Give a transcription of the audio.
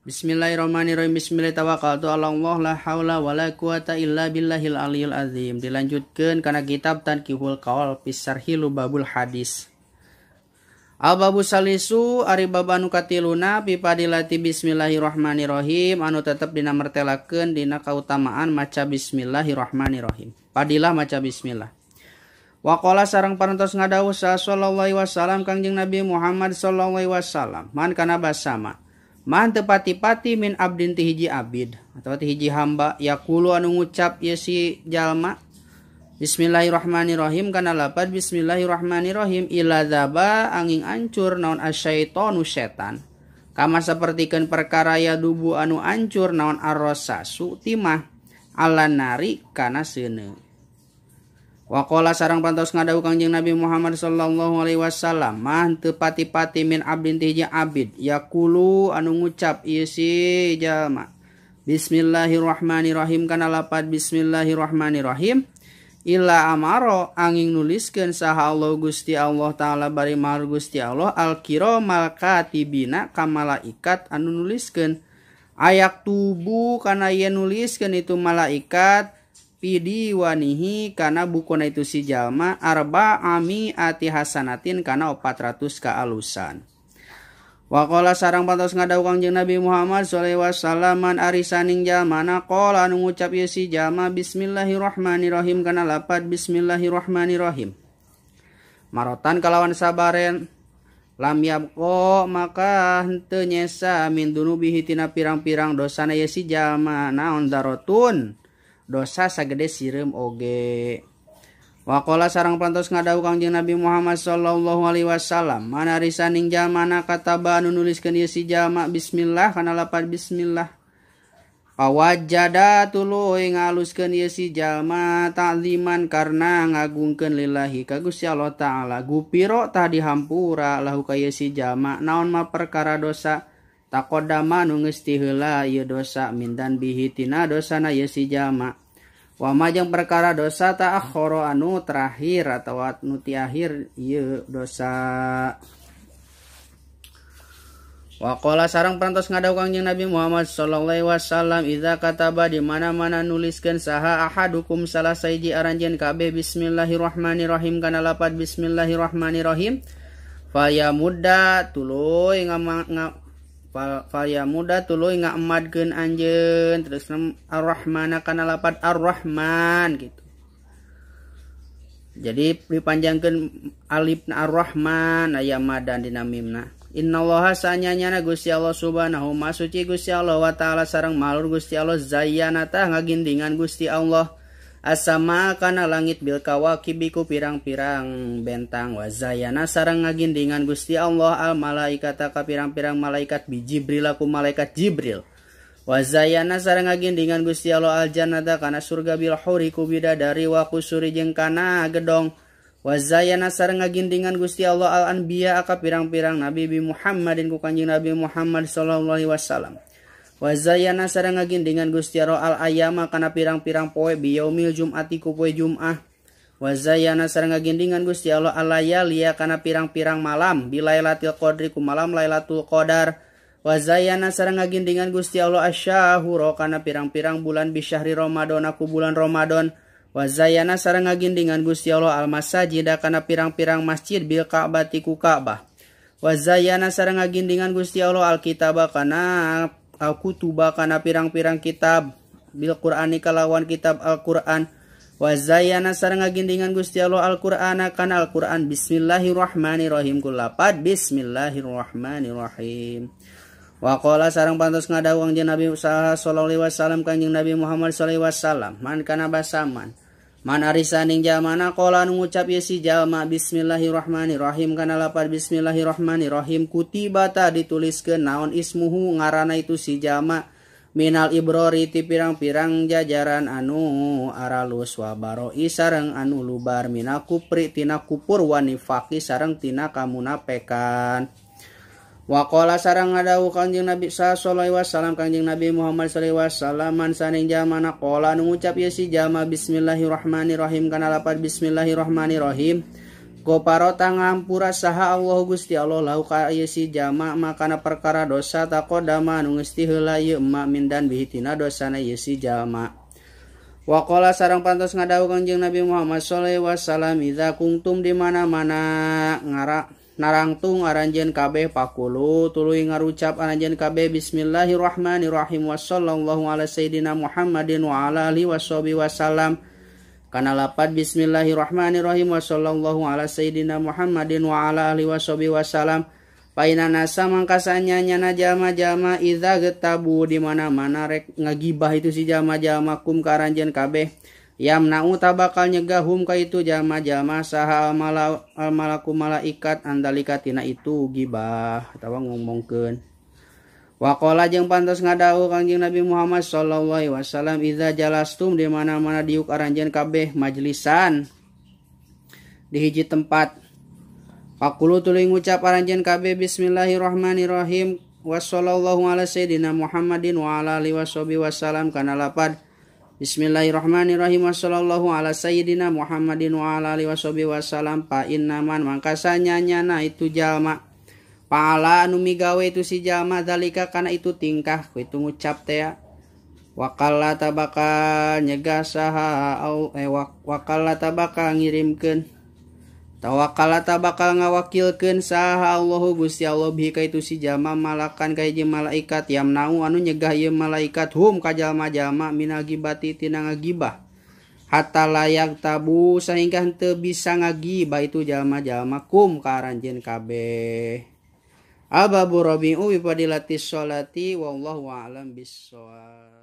Bismillahirrahmanirrahim. Bismillah tawakkaltu ala Allah la haula wala quwata illa billahil aliyil azim. Dilanjutkeun kana kitab Tankihul Qaul fi Syarhi Lubabul Hadis. Al-babu salisu ari bab anu katiluna fi fadilati bismillahirrahmanirrahim anu tetep dina mertelakeun dina kautamaan maca bismillahirrahmanirrahim. Fadilah maca bismillah. Waqala sareng parantos ngadawuh sallallahu alaihi wasallam Kangjeng Nabi Muhammad sallallahu alaihi wasallam man kana basama man teu pati-pati min abdin ti hiji abid atau ti hiji hamba yaqulu anu ngucap ieu si jalma bismillahirrahmanirrahim kana lapad bismillahirrahmanirrahim ila dzaba angin ancur naon asyaitonu setan kama sapertikeun perkara ya dubu anu ancur naon arrosasu timah ala nari kana seuneu. Waqala sareng pantos ngadawuh Kangjeng Nabi Muhammad sallallahu alaihi wasallam mah teu pati-pati min abdin ti hiji abid yaqulu anu ngucap ieu si jalma bismillahirrahmanirrahim kana lapad bismillahirrahmanirrahim illa amaro angin nuliskeun saha Allah Gusti Allah taala bari maha Gusti Allah al kiramal katibina ka malaikat anu nuliskeun ayak tubu kana yen nuliskeun itu malaikat pidiwanihi kana bukuna itu si jalma arba ami ati hasanatin kana 400 kaalusan. Waqala sareng pantos ngadawuh Kangjeng Nabi Muhammad sallallahu alaihi wasallam man arisaning jalmana qala anu ngucap ieu si jalma bismillahirrahmanirrahim kana lapad bismillahirrahmanirrahim marotan kalawan sabaren lam yabqa maka henteu nyesa min dunubihi tina pirang-pirang dosana ieu si jalma naon darotun dosa sagede sireum oge. Waqala sareng pantos ngadawuh Kangjeng Nabi Muhammad sallallahu alaihi wasallam man arisaning jalmana kataba anu nuliskeun ieu si jalma bismillah kana lapad bismillah pawajada tuluy ngaluskeun ieu si jalma ta'ziman karna ngagungkeun lillahi ka Gusti Allah taala gupiro tah dihampura lahu ka ieu si jalma naon ma perkara dosa taqaddama nu geus ti heula ieu dosa mindan bihi tina dosana ieu si jalma wa ma jeung perkara dosa ta'akhkhara anu terakhir atawa anu ti akhir ieu dosa. Waqala sareng parantos ngadawuh Kangjeng Nabi Muhammad sallallahu alaihi wasallam idza kataba di mana-mana nuliskeun saha ahadukum salah sahiji aranjeun kabeh bismillahirrahmanirrahim kana lapad bismillahirrahmanirrahim faya muda tuluy faya muda tuluy ngaemadkeun anjeun terus ar-rahmana kana lapad ar-rahman gitu. Jadi dipanjangkeun alifna ar-rahman aya madan dina mimna. Innallaha sanyanyana Gusti Allah subhanahu ma suci Gusti Allah wa ta'ala sareng malur Gusti Allah zayyana tah ngagindingan Gusti Allah asama kana langit bil kawakibi ku pirang-pirang bentang wa zayyana sareng ngagindingan Gusti Allah al malaikata ka pirang-pirang malaikat bi Jibril ku malaikat Jibril wa zayyana sareng ngagindingan Gusti Allah al jannata kana surga bil huri ku bidadari wa kusuri jeung kana gedong wa zayyana sareng ngagindingan Gusti Allah al anbiya ka pirang-pirang nabi bi Muhammadin ku Kanjeng Nabi Muhammad sallallahu alaihi wasallam wa zayyana sareng ngagindingan Gusti Allah al ayama kana pirang-pirang poe bi yaumil jum'ati ku poe Jum'ah wa zayyana sareng ngagindingan Gusti Allah al layaliya kana pirang-pirang malam bi lailatul qadri ku malam Lailatul Qadar wa zayyana sareng ngagindingan Gusti Allah asyahura kana pirang-pirang bulan bi syahri Ramadan ku bulan Ramadan wa zayyana sareng ngagindingan Gusti Allah al masajida kana pirang-pirang masjid bil Ka'bati ku Ka'bah wa zayyana sareng ngagindingan Gusti Allah al kitaba kana al-kutuba kana pirang-pirang kitab bil Qur'ani kalawan kitab Al-Qur'an wa zayyana sareng ngagindingan Gusti Allah Al-Qur'ana kana Al-Qur'an bismillahirrahmanirrahim kulapad bismillahirrahmanirrahim. Wa qala sareng pantos ngadawuh Kangjeng Nabi sallallahu alaihi wasallam Kangjeng Nabi Muhammad sallallahu alaihi wasallam man kana basaman man arisaning jalmana qala anu ngucap ieu si jalma bismillahirrahmanirrahim kana lapad bismillahirrahmanirrahim kutiba ta dituliskeun naon ismuhu ngaranna itu si jalma minal ibrori ti pirang-pirang jajaran anu aralus wa baroi sareng anu lubar minal kupri tina kupur wa nifaqi sareng tina kamunapekan. Waqala sareng ngadawuh Kangjeng Nabi sallallahu alaihi wasallam Kangjeng Nabi Muhammad sallallahu alaihi wasallam man saning jalmana qala anu ngucap ieu si jalma bismillahirrahmanirrahim kana lapad bismillahirrahmanirrahim Goparo tangampura saha Allah Gusti Allah lahu ka ieu si jalma makana perkara dosa taqaddama anu geus ti heula ieu emak mindan bihi tina dosana ieu si jalma. Waqala sareng pantos ngadawuh Kangjeng Nabi Muhammad sallallahu alaihi wasallam idza kuntum di mana-mana ngara narangtung aranjeun kabeh pakulu tuluy ngarucap aranjeun kabeh bismillahirrahmanirrahim wa sallallahu ala sayidina Muhammadin wa ala alihi washabihi wasallam. Kana lapad bismillahirrahmanirrahim wa sallallahu ala sayidina Muhammadin wa ala alihi washabihi wasallam. Paina nasa mangkasanya nyana jalma-jalma idza getabu di mana-mana rek ngagibah itu si jalma-jalma kum ka aranjeun kabeh yamna'u tabakal nyegah hum ka itu jalma-jalma saha al malaku malaikat andalika tina itu gibah atawa ngomongkeun. Waqala jeung pantos ngadawuh Kangjeng Nabi Muhammad sallallahu alaihi wasallam idza jalastum di mana-mana diuk aranjeun kabeh majlisan di hiji tempat faqulu tuluy ngucap aranjeun kabeh bismillahirrahmanirrahim wa sallallahu ala sayidina Muhammadin wa ala alihi washabihi wasallam kana lapad bismillahirrahmanirrahim wa sallallahu ala sayyidina Muhammadin wa ala alihi washabihi wasallam. Pa innaman mangkasanya nyana itu jalma paala anu migawe itu si jalma zalika kana itu tingkah ku itu ngucap teh wakala tabakal nyegah saha au wakala tabakal ngirimkeun tawakala tabakal ngawakilkeun saha Allahu Gusti Allah bihi ka itu si jalma malakan ka hiji malaikat yamnau anu nyegah ieu malaikat hum ka jalma-jalma minal gibati tina ngagibah hatta layak tabu sehingga henteu bisa ngagibah itu jalma-jalma kum ka aranjeun kabeh. Ababu rabi'u bi fadilatis sholati wallahu a'lam bissawab.